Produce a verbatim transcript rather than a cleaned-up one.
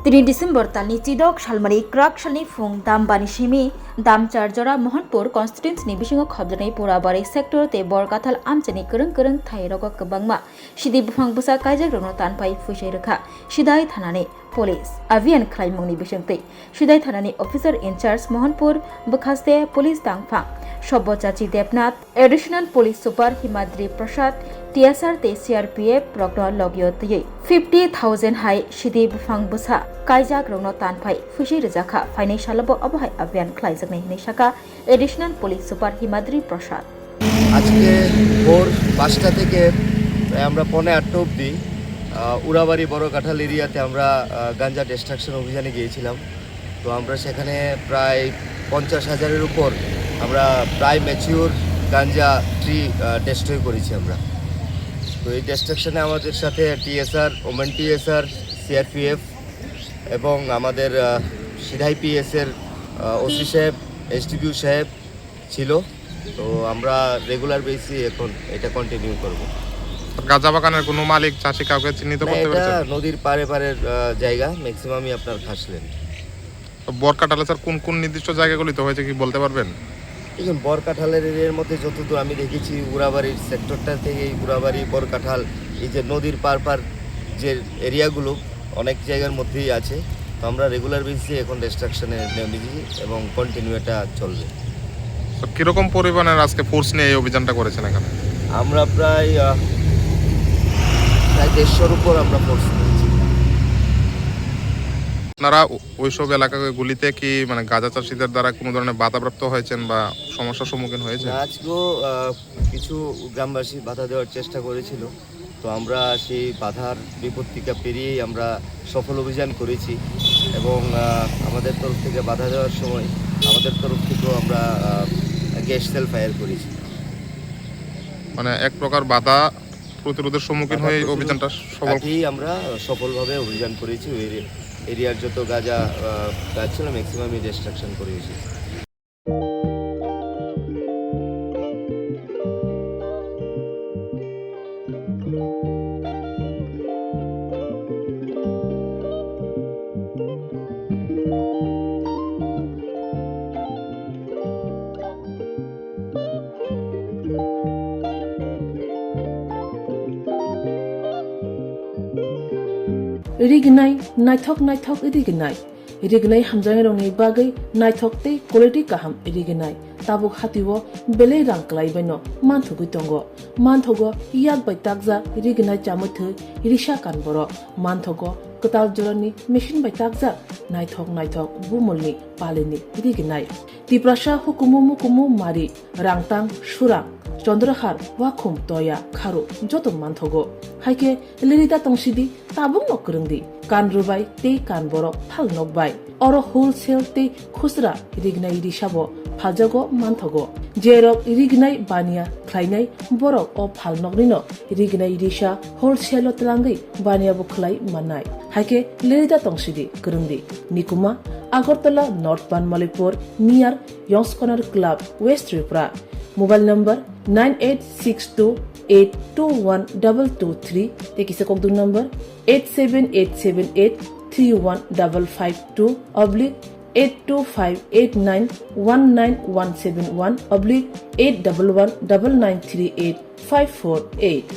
Tini December talni chidok salmani kwrak salni phung dam bani simi dam char jora Mohanpur constituency ni bisingo khobjaknai Purabari sector tei Borkathal amchani kwrwng kwrwng thai rogo kwbangma sidi buphang bwsa kaijak rokno tanphai phuisai rwkha Sidai thanani police. Abhiyan khlaimungni bisingtwi Sidai thanani officer in charge Mohanpur bwkhaste police tangphang Sobbochachi Debnath, additional police super Himadri Prasad, T S R tei C R P F rokno logio twiwi fifty thousand hai sidi buphang bwsa kaijak rokno tanphai phuisai rwjakha. Phainai salobo obo hai abhiyan khlaijaknai hinwi sakha additional police super Himadri Prasad. আজকে ভোর পাঁচটা থেকে প্রায় আমরা পৌনে আটটা অবধি, আহ, উরাবাড়ি বড় কাঁঠাল এরিয়াতে আমরা, আহ, গাঞ্জা ডিস্ট্রাকশন অভিযানে গিয়েছিলাম। তো আমরা সেখানে প্রায় পঞ্চাশ হাজারের উপর আমরা প্রায় ম্যাচিওর গাঞ্জা ট্রি, আহ, ডিস্ট্রয় করেছি আমরা। তো এই ডিস্ট্রাকশনে আমাদের সাথে টিএসআর, ওমেন টিএসআর, সিআরপিএফ এবং আমাদের, আহ, সিধাই পিএস এর, আহ, ওসি সাহেব, এসডিপিও সাহেব ছিল। তো আমরা রেগুলার বেসিসে এখন এটা কন্টিনিউ করব। গাঁজা বাগানের কোনো মালিক, চাষি কাউকে চিহ্নিত না, করতে এটা পেরেছেন? নদীর পাড়ে পাড়ের, আহ, জায়গা, ম্যাক্সিমামই আপনার খাসল্যান্ড। তো বরকাটালে স্যার কোন কোন নির্দিষ্ট জায়গাগুলিতে হয়েছে কি বলতে পারবেন? দেখুন, বরকাঠালের এরিয়ার মধ্যে যতদূর আমি দেখেছি, উরাবাড়ির সেক্টরটা থেকে এই উরাবাড়ি, বরকাঠাল, এই যে নদীর পার পার যে এরিয়াগুলো, অনেক জায়গার মধ্যেই আছে। তো আমরা রেগুলার বেসিসে এখন ডিস্ট্রাকশনে নেমেছি এবং কন্টিনিউ এটা চলবে। তো কিরকম পরিমাণের আজকে ফোর্স নিয়ে এই অভিযানটা করেছেন এখানে? আমরা প্রায়, আহ, প্রায় দেড়শোর উপর আমরা ফোর্স নিয়েছি। আপনারা ও-, ওইসব এলাকাগুলিতে কি, মানে, গাঁজা চাষিদের দ্বারা কোনো ধরনের বাধাপ্রাপ্ত হয়েছেন বা সমস্যার সম্মুখীন হয়েছেন? না, আজকেও, আহ, কিছু গ্রামবাসী বাধা দেওয়ার চেষ্টা করেছিল। তো আমরা সেই বাধার বিপত্তিকা পেরিয়েই আমরা সফল অভিযান করেছি এবং, আহ, আমাদের তরফ থেকে বাধা দেওয়ার সময় আমাদের তরফ থেকেও আমরা, আহ, গ্যাস শেল ফায়ার করেছি। মানে, এক প্রকার বাধা প্রতিরোধের সম্মুখীন বাধা হয়ে এই প্রতিরোধ অভিযানটা সফল। কাটিয়েই আমরা সফলভাবে অভিযান করেছি। ওই এরি-, এরিয়ার যত গাঁজা, আহ, গাছ ছিল, ম্যাক্সিমামই ডিস্ট্রাকশন করেছি। Rignai, naithok naithok rignai. Rignai hamjaknairokni bagwi naithok tei quality kaham rignai. Tabuk hatio belai rang kwlai baino manthogwi tongo. Manthogo yak bai takjak rignai chamwi thwi risa kan borok. Manthogo kwtal jorani machine bai takjak naithok naithok bumulni palini rignai. Tiprasa hukumu mukumu mari, rangtang, surang, chondrahar, wakhum, toya, kharu, joto manthogo. Haikhe lirida tongsidi, tabukno kwrwngdi. Kan rwbai tei kan borok phal nokbai. Oro wholesale tei khusra rignai risabo phaljago manthogo. Jerok rignai baniya khlainai borok o phalnoknino rignai risa wholesale-o twlangwi baniya bo khlai mannai. Haikhe lirida tongsidi kwrwngdi. Nikuma, Agartala North Banmalipur, near Yongskonar Club, West Tripura. Mobile number nine eight six two eight two one double two three, tei kisa kokdung number eight seven eight seven eight three one double five two oblique eight two five eight nine one nine one seven one oblique eight double one double nine three eight five four eight.